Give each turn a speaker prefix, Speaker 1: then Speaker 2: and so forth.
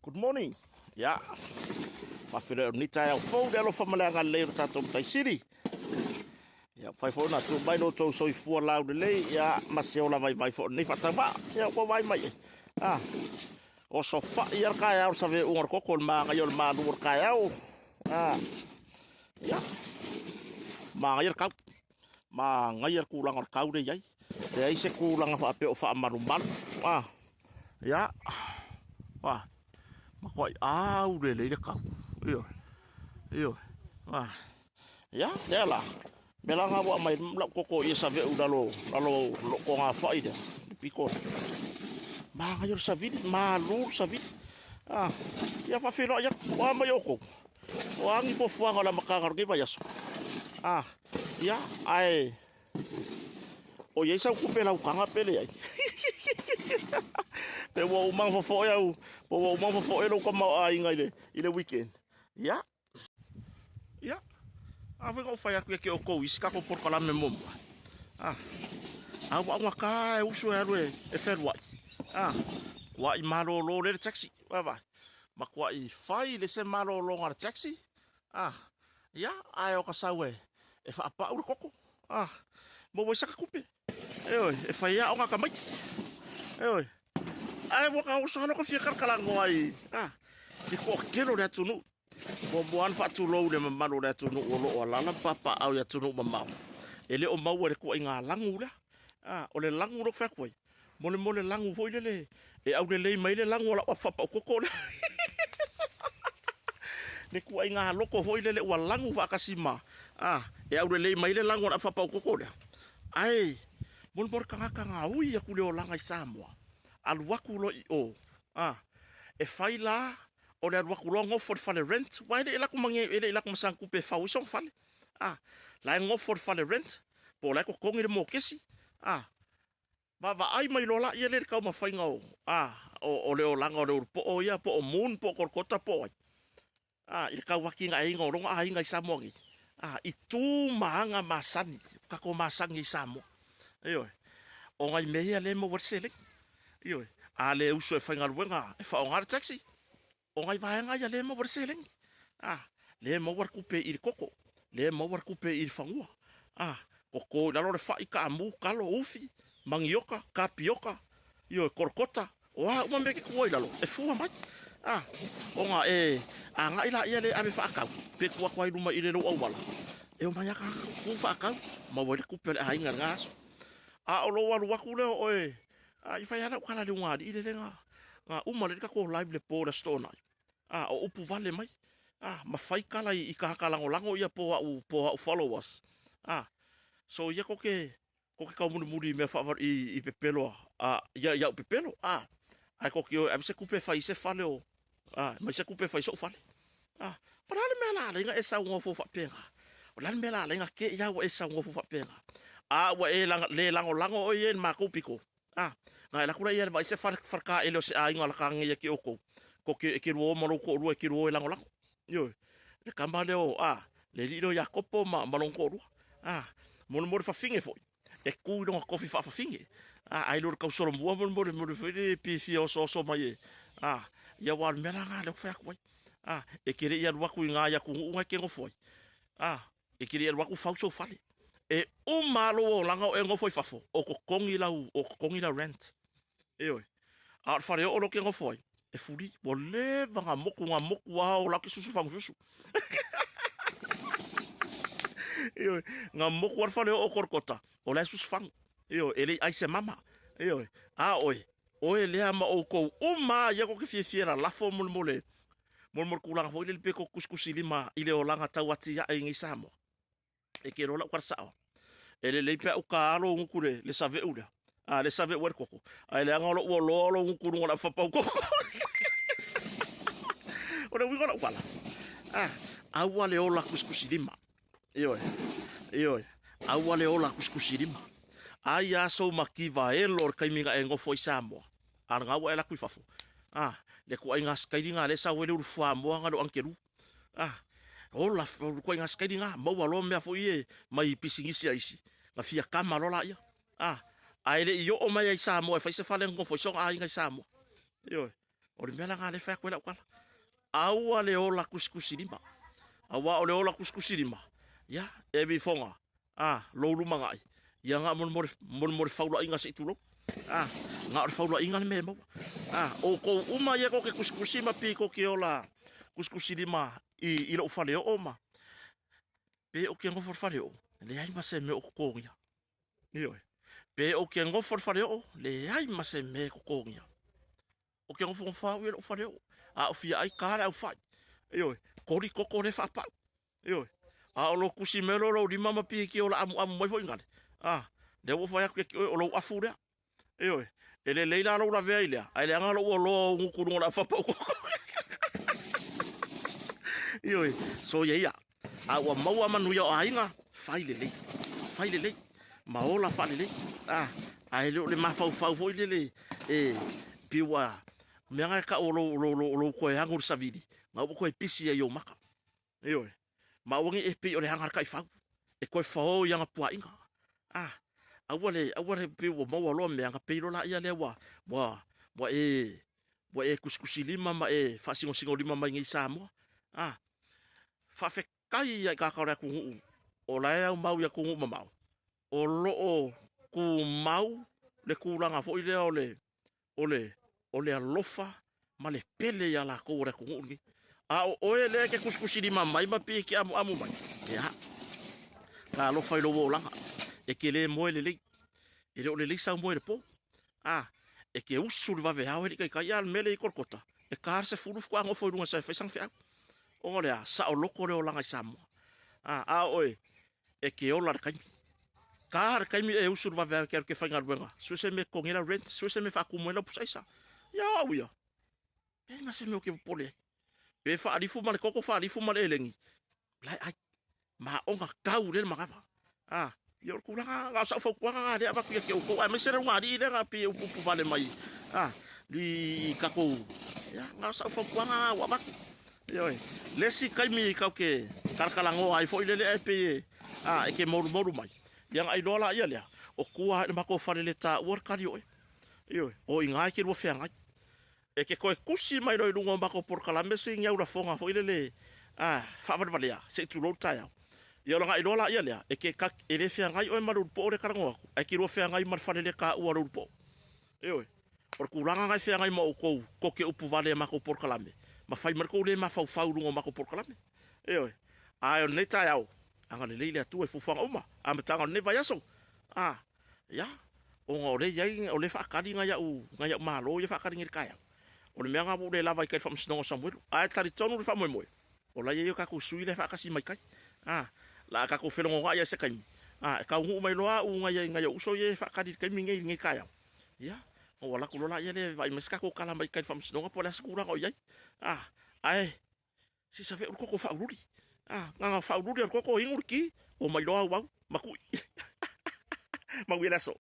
Speaker 1: Good morning. Ia. Faafeiloai o lenei taeao fou le alofa ma le agalelei o le tatou Matai Sili. Ia, fai foi ona tuu mai lo outou soifua laulelei, ia, ma se ola vaivai foi o lenei faatauvaa. Ia, ua vaai mai. Ah, osofai lava le taeao le saveauga o le koko, le manaia o le malu o le taeao. Ah, ia, manaia le kau. Manaia le tulaga o le kau lea e i ai. Leai se tulaga faapea o faamalumalu. Ah, ia, ah, matuai aulelei le kau. Ioe, ioe, ah. Ia, lea la, mea la na ua aumai lau koko ia save'u i lalo, lalo lou togafai lea, le pito lea. Manaia o le savili, malu le savili. Ah, ia faafeiloai atu, o a mai outou? O a ni fuafuaga o le amataga o lenei vaiaso? Ah, ia, ae o i ai sau tupe lautaga pe leai? Pe ua uma ona fofoe au, pe ua uma ona fofoe lou tamaoaiga i le, i le weekend. Ia, Ia, a foi na ou fai atu ia te outou i isi tatou polokalame muamua. A, a ua augata e uso e alu e, e fealuai. A, tuai malolo lea le taxi. Vaavaai. Matuai fai le se malologa a le taxi. A, ia, ae o ka sau e, e faapau le koko. A, maua ai saka tupe. Ioe, e fai ai aoga a tamaiti. Ioe. Ae ua ka oso alo ka fia kalakalagoa ai. A, i toatele o le atunuu. Muamua lava ona faatulou i le mamalu o le atunuu o lo o alaala ma papaaao i atunuu mamao. E le o maua i le tuuaiga lagu lea. A, o le lagu lea ou te fai atu ai, molemole lagu foi lele e aulelei mai ai le lagu o lau apu faapaukoko lea. Le tuuaiga loto foi lele ua lagu faatasi ma, a, e aulelei mai ai le lagu o lau apu faapaukoko lea. Ae, molemole tagata na ui atu i le olaga i Samoa, alu atu loa i o, a, e fai la o le alu atu loa nofo i le fale rent, aua e le i alu atu ma ni, e le i alu atu ma sana tupe e fau ai sona fale. A, la e nofo i le fale rent, po o la e totogi le mokesi, a, vaavaai mai loa laia lea i le taumafaiga o, a, o, o le olaga o le ulupoo ia, po o Moon, po o Kolokota, po o ai. A, i le tauatinaeina o lona aiga i Samoa nei, a, i tu ma aga masani, o tatou masani i Samoa. Ioe. O nai mea ia lea e maua ai le seleni. Ioe. A le uso e faigaluega e faaaoga le taxi, o nai vaega ia lea e maua ai le seleni. A, lea e maua le tupe i le koko, lea e maua le tupe i le fanua. A, toto i lalo le fai, kaamu, kalo, ufi, manioka, kapioka, ioe, kolokota, o a uma mea e te tuu ai i lalo, e fua mai. A, ona e agai laia lea e ave faatau, pe tuu atu ai i luma i le lou auala, e omai lava tagata tu faatau, maua ai le tupe a le aiga i lena aso. A o lou alu atu lea o oe, a, i fai lava lau tala i le ugaalii lele na, na uma lelei le tatou live i le po i le Aso Toonai. A, o upu vale mai, a, ma fai tala i tagata lagolago ia po o au, po o au followers. A, so ia ko ke, ko ke taumulimuli i mea faava, i, i pepelo a, a, ia, ia'u pepelo, a, ae ko ke o e ave se tupe e fai i se fale o, a, mai se tupe e fai i so'u fale. A, o le a le mea la ala ai na e saugofo faapena? O le a le mea la ala ai na te i a ua e saugofo faapena? A ua e laga, le lagolago oe ia i le matou pito. A, na e alu atu la ia e vaai se fale, fale taele o se aiga o laka nei ia ki outou. Ko ke, e ke lua o ma lou toalua e ke lua o e lagolago. Ioe. Le tama lea o, a, le alii lea o Iakopo ma, ma lona toalua. A, molemole fafine foi, e tu i lona tofi faafafine. A, ai loa le tau solomua molemole, molemole foi le pe fia osooso mai e, a, ia aua o le mea la lena lea ou te fai atu ai. A, e te le i alu atu i na i atunuu na e te nofo ai. A, E te le i alu atu fau sou fale. E uma lava lou olaga o e nofo i fafo, o totogi lau, o totogi lau rent. Ioe. A o le fale oo lea ou te nofo ai, e free. Ua leva na motu, na motu lava o la ke susu fagususu. Ioe. Na motu lava le fale oo o Kolokota, o la e susu fagu. Ioe, e le i ai se mama. Ioe. A oe, oe lea ma outou uma lava ia tou te fiafia e lalafo molemole Molemole tulaga foi lele pe tou tusitusi lima i le olaga tau atiae i nei Samoa. E ke loa lau tala sao. E lelei pe a uka lou gutu le, le save'u lea. A, le save'u ai le koko. Ae leaga o lou oloa lou gutu i luga o le afa paukoko. O le uiga o lau tala. A, aua le ola tusitusi lima. Ioe, ioe, aua le ola tusitusi lima. Ai a sou mativa elo o le taimi na e nofo ai Samoa. A lena ua e alu atu i fafo. A, le ituaiga sikaili lena lea e sau ai le ulu fuamoa na le o Angelou. A, ola le ituaiga sikaili lena, maua loa mea foi ia mai pisinisi a isi, na fia kama loa laia. A, ae le i oo mai ai i Samoa e fai se fale e nonofo ai sona aiga i Samoa. Ioe. O le mea la lena lea e fai atu ai lau tala. Aua le ola tusitusilima. Aua o le ola tusitusilima, ia, e vifoga, a, lou lumanai, ia na o mo le faulaiga se i tulou. A, na o le faulaiga le mea e maua. A, outou uma ia tou te tusitusi ma pei tou te ola tusitusilima i lou faleoo ma pe ou te nofo i le faleoo, leai ma se mea o totogia. Ioe. Pe ou te nofo i le faleoo, leai ma se mea e totogia. Ou te nofonofo au i lou faleoo, a o fia ai ka le aufai. Ioe, koli koko le faapau. Ioe, a o lou tusi mai loa lou lima ma piki o la amuamu mai foi gale. A, lea ua fai atu ia te oe o lou afu lea. Ioe, e lelei la lou lavea i lea, ae leaga lou oloa o gutu luga o le afapaukoko. Ioe, soia ia. A ua maua manuia o aiga, fai lelei, fai lelei, ma ola faalelei. A, ae le o le mafaufau foi lele e pei ua mea na e tau o lou, lou, lou, lou toe agu i le savili, na ua toe pisi ai i ou maka. Ioe, ma aua ne i e pei o le aga a le taifau, e toe fao i ana puaaiga. A, aua le, aua le pei ua maua loa mea, ona pei loa laia lea ua, ua, ua e, ua e tusitusilima ma e faasinosinolima mai nei i Samoa. A, faafetai ia i tagata o le atunuu o la e aumau i atunuu mamao, o lo o tumau le tulaga foi lea o le, o le, o le alofa ma le pele ia latou o le atunuu lenei. A o oe lea e te tusitusilima mai ma pei e te amuamu mai, ia, na alofa i lou olaga, e te le moe lelei, e le o lelei sau moe i le po. A, e te usu i le vaveao e le i taitai, a o le mea lea i Kolokota, e ta le 10 faatoa nofo i luga sa e fai sana feau. Ona o le a? Saoloto le olaga i Samoa. A, a o oe, e te ola i le taimi. Ta le taimi e usu i le vaveao e te alu e te faigaluega, sue se mea e totogi ai lau rent, sue se mea e faatumu ai lau pusaisa. Ia o au ia, e leai ma se mea ou te popole ai. Pe faalifu ma le toto, faalifu ma le elegi, la e ai. Maoga tau lea le manava. A, ia o le tulaga, na o sau fautuaga na lea avatu ia te outou, aemaise le ulugalii lea na pei e upuupu vale mai, a, i tatou, ia, na o sau fautuaga na ua avatu. Ioe, le isi taimi tatou te talatalanoa ai foi lele ae pei e, a, e te molumoulu mai, ia ona iloa laia lea, o tua lava i le matou fale le taua le tali o oe. Ioe, o i ina e te lua feagai. E te toe tusi mai loa i luga o matou polokalame si ni au lafoga foi lele a faavalevalea se i tulou le taeao. Ia ona iloa laia lea, e te e le feagai oe ma le ulupoo lea e talanoa atu, ae te lua feagai ma le fale le taua o le ulupoo. Ioe, o le tulaga na e feagai ma outou tou te upu vale i a matou polokalame, ma fai mai le tou le mafaufau i luga o matou polokalame. Ioe, ae o lenei taeao, agalelei le Atua i fuafuaga uma, amataga o lenei vaiaso, a Ia, ona o lea e i ai, o lea e faatali nai au, nai au malo ia e faatali nei i le taeao. O le mea lena ua ou le lava ai i tai i le Faamasinoga o Samuelu. Ae talitonu le faamoemoe, o la e i ai o tatou sui la e faatasi mai tai. A, la a tatou felogona'i lava i se taimi, a, e taunuu mai loa au nai, nai ou uso ia e faatali i le taimi lenei i lenei taeao. Ia, ona ou alu atu loa lea e vaai mai se tatou tala mai tai i le Faamasinoga po o le a se tulaga o i ai. A, ae se save o le koko faaululi. A, na ona faaululi o le koko, inu le ti, omai loa auau, ma tui. Manuia le aso.